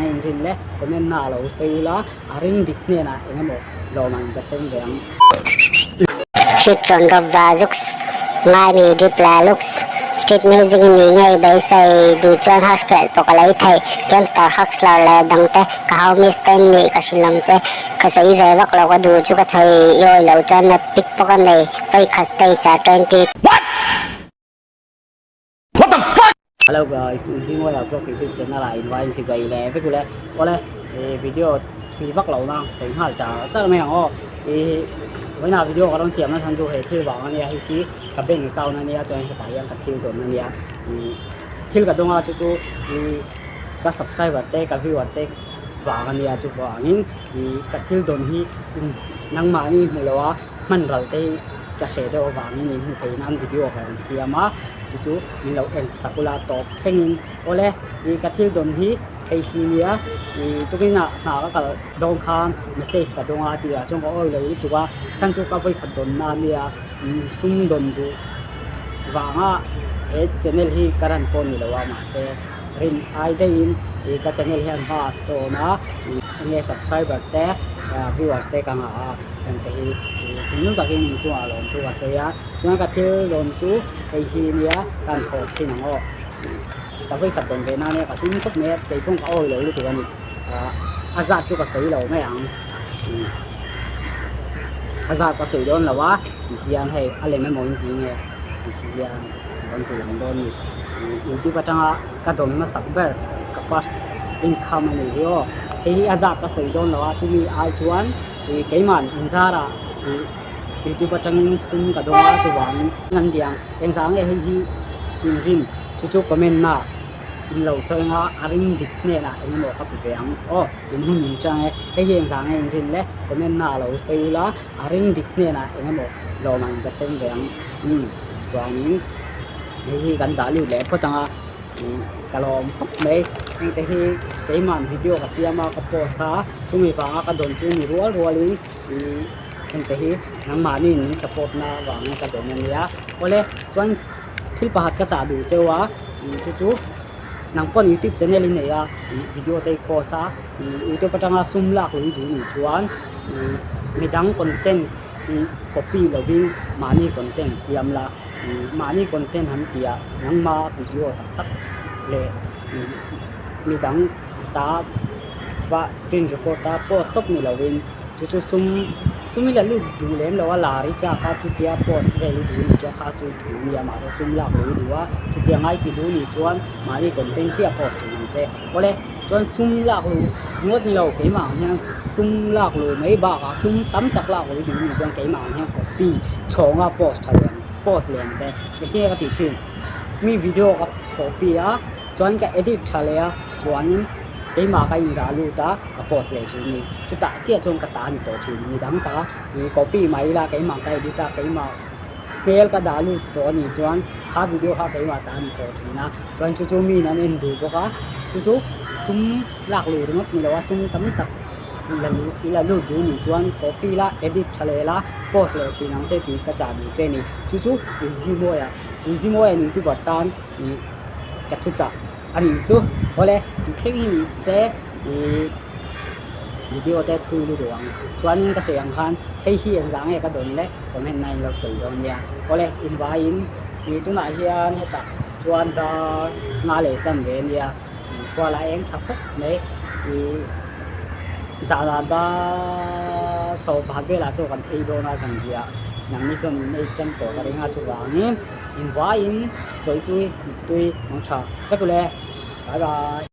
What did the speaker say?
nge in rin le comment na a lo sawi ula a ring dik hnenah eng emaw lawm an ka sem ve ang. Street rawn rawp va zuks ngai mi drip la looks Street music i ni ngei beisei duh chuan hash khelh pawh ka lei thei Gangster hustler leh dangte ka hau miss te nih ka hrilh ang che Ka sawi ve vak lo ka duh chu ka thei i awi loh chuan na pic pawh ka nei Vawikhat stage ah 20 Hello guys, Zingawia vlog youtube channel ah in vain chibai leh vek ule awle video thui vak lo na sawi nghal char char mai ang aw i vawiinah video ka rawn siam na chhan chu he thil vang ania hei hi ka bank account ania chuan hetah hian ka thil dawn ania thil ka dawng a chu chu i ka subscriber te ka viewer te vang ania chuvangin i ka thil dawn hi nangmahni hmu lo a hman ral te hi ka hre deuh avangin in hmu thei nan video ka rawn siam a chu chu min lo en sak ula tawp thlengin awle ih ka thil dawn hi hei hi nia ih tukin ah hna ka kal dawn khan message ka dawng a tih ah chuan ka awi lo lutuk a chhan chu ka vawikhat dawn na ania sum dawn duh vanga he channel hi ka run pawh ni lo a mahse rin ai daihin ih ka channel hian hma a sawn a ih enge subscriber te viewers te ka ngah a. Hengte hi thinlung takin inchungah lawmthu a sawi a, chuan ka thil dawn chu hei hi nia ka han thawh chhin ang aw. Ka vawikhat dawn ve nan nia ka hlim khawp mai a, kei pawh ka awi lo lutuk a ni. A zat chu ka sawi lo mai ang. A zat ka sawi dawn lo a, ti hian hei a lem emaw in ti nge ti hian rawn ti lang dawn a ni. Youtube atanga ka dawn hmasak ber ka first income a nih hi aw. Hei hi a zat ka sawi dawn lo a, chumi ai chuan. Ih keiman inzarah ih youtube atangin sum ka dawng a chuvangin an diang engzah nge hei hi inrin chu chu comment na in lo sawi anga a ring dik hnenah eng emaw ka ti ve ang aw in hun in chang e hei hi engzah nge inrin le comment na lo sawi ula a ring dik hnenah eng emaw lawmman ka sem ve ang umm chuanin hei hi kan dah lut leh phawt ang a. Ih ka lawm khawp mai hengte hi keimahn video ka siam a ka post a chumi vanga ka dawn chu ni rual rualin ih hengte hi nangmahni min support na vangin ka dawn a nia awle chuan thil pakhat ka chah duh cheu a ih chu chu nang pawn youtube channel i nei a ih video te i post a ih youtube atanga sum lak lui duh nih chuan ih midang content ih copy lovin mahni content siam la. Mahni content han tih ah nangma video tak tak leh midang ta va screen record a post tawp ni lovin chu chu sum sum hi la lut duh lem lo a lar hi chak a chutia post vel hi duh ni chuan kha chu thu a nia mahse sum lak lui duh a chutia ngai ti duh nih chuan mahni content chiah post thin ang che awle chuan sum lak luh ngawt ni lo keimah ang hian sum lak luh mai bakah sum tam tak lak luh duh nih chuan keimah ang hian copy chhawnga post tha leh ang post leh ang che engtin nge ka tih thin mi video ka copy a chuan ka edit tha leh a chuanin keimah ka indah lut a ka post leh thin a ni chutah chiah chuan ka ta a ni tawh thin midang ta ih copy mai ila keimah ka edit a keimah hmel ka dah lut tawh a nih chuan kha video kha keimah ta a ni tawh thin a chuan chu chu miin an en duh bawk a chu chu sum lak luh ringawt ni lo a sum tam tak la luh la lut duh nih chuan copy la edit tha leh la post leh thin ang che tih ka chah duh che a ni chu chu Uizimawia Uizimawia youtuber tan ih ka thu chah a nih chu awle tih thleng hi ni se ih video te thui lu duh ang chuanin ka sawi ang khan hei hi engzah nge ka dawn le comment na in lo sawi dawn nia awle invaiin ih tunah hian hetah chuan dar nga leh chan ve ania kual a eng tha khawp mai ih zahlah dar sawhpah velah chaw kan ei dawn a zanriah nangni chuan min ei tan tawh ka ring a chuvangin invaiin chawitui mittui mang tha vek ule bye bye.